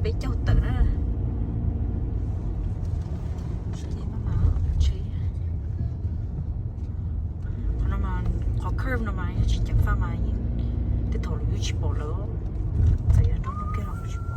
Peb caug tawm na. Qhov no mas, qhov curve no mas yog tsis ceev faj mas yeej tej thaum lawv yeej tsis pom lawm. Txawm yog nruab hnub kiag los tsis pom.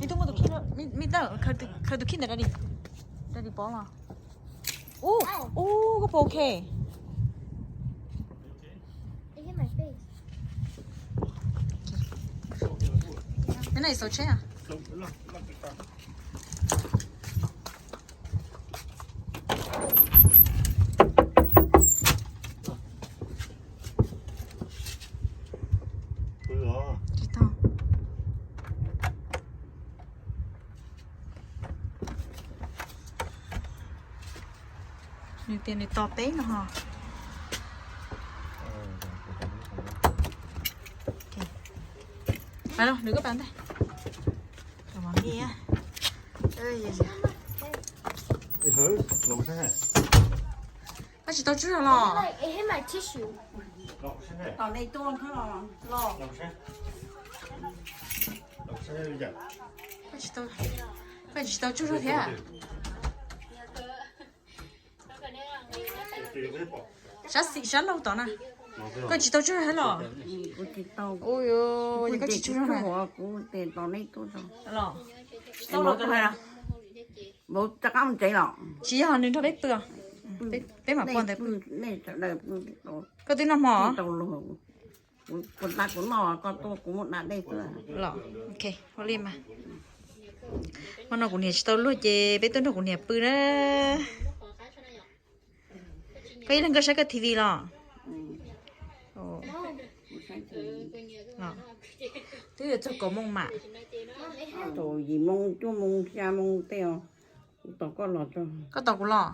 Ib tug muaj tus khib, me, me, khaws tus khib ntawm da di, da di pov los. Ub, ub, koj pom ok. Cái này số chết à? Tsis tau. Nws tias nws tos peb no ho. Nws koj pas ntej. Koj tsis tau tsuj zog los? Koj tsis tau tsuj zog thiab? Sab xis sab laug tod na. Koj tsis tau tsuj zog thiab los? Ua, koj tsis tsuj zog na. Los, tsis tau los koj hais. Tsis yog nws nrog peb pw os. Peb mam pw ntawd. Koj twb noj hmo? Kuv tab kuv noj, koj tuaj kuv muab da dej xwb. Los, ok, ua li mas. Hmo no kuv niam tsis tau luag ces peb tuaj nrog kuv niam pw na. Koj ib leeg koj saib koj T V los? Twb yuav txog kaum moo mam. Yim moo, cuaj moo, xya moo tej os. Kuv tos koj los tso. Koj tos kuv los?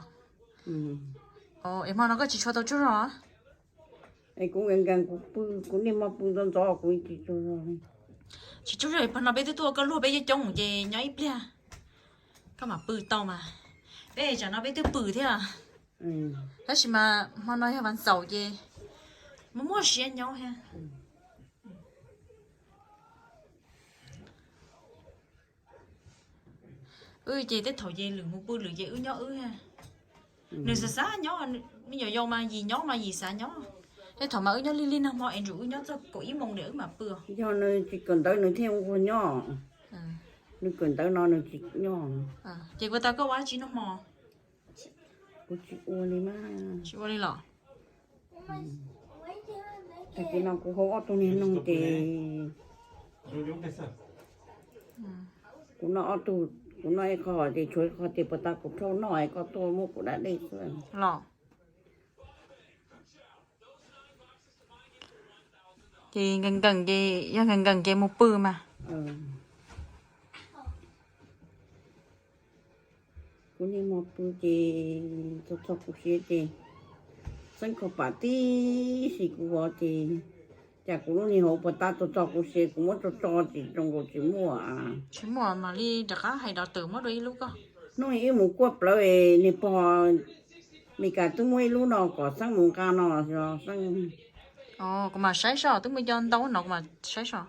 Es hmo no koj tsis tshua tau tsuj zog? Es kuv nkees nkees kuv pw, kuv niaj hmo pw ntxov ntxov kuv tsis tsuj zog. Tsis tsuj zog, hmo no peb twb tuaj koj luag peb coob coob ces nyob ib pliag koj mam pw tau mas. Peb tsam no peb twb pw thiab. Tab sis mas hmo no yog vas xaum ces muaj muaj siab nyob thiab. Wb ces tej thaum ces lwm mus pw lwm ces wb nyob wb. Nws xav xav nyob, me nyuam yaus mas yim nyob mas yim xav nyob. Tej thaum mas wb nyob lig lig nag hmo es ntsum wb nyob txog kaum ib moos nws wb mam pw. Yog nws tsis kawm ntawv nws thiaj ua nyob. Nws kawm ntawv no nws tsis nyob. Ces kuv tas koj ua dab tsi nag hmo? Kuv tsis ua li mas. Tsis ua li los? Tag kis no kuv hau ob tug niag noog ces kuv noj ob tug, kuv noj ib qho ces tshuav ib qho ces puas tas kuv rhaub noj es koj tuaj muab kuv da dej xwb. Los. Ces nkees nkees ces yog nkees nkees ces mus pw mas. Kuv niaj hmo pw ces txog txog kuv siav ces xeeb kho pam tib si kuv vov ces cas kuv lub niag hauv puas tab txog txog kuv siav kuv muab tso tso tsis zoo nkaus tsis muaj. Tsis muaj mam li rov qab hais doctor muab dua ib lub koj. Hnub ib mus kuaj plawv niag pog Mes Kas twb muab ib lub no kom xeeb mus nqa no xeeb. Kuv mam saib seb twb muaj cov ntau no kuv mam saib seb.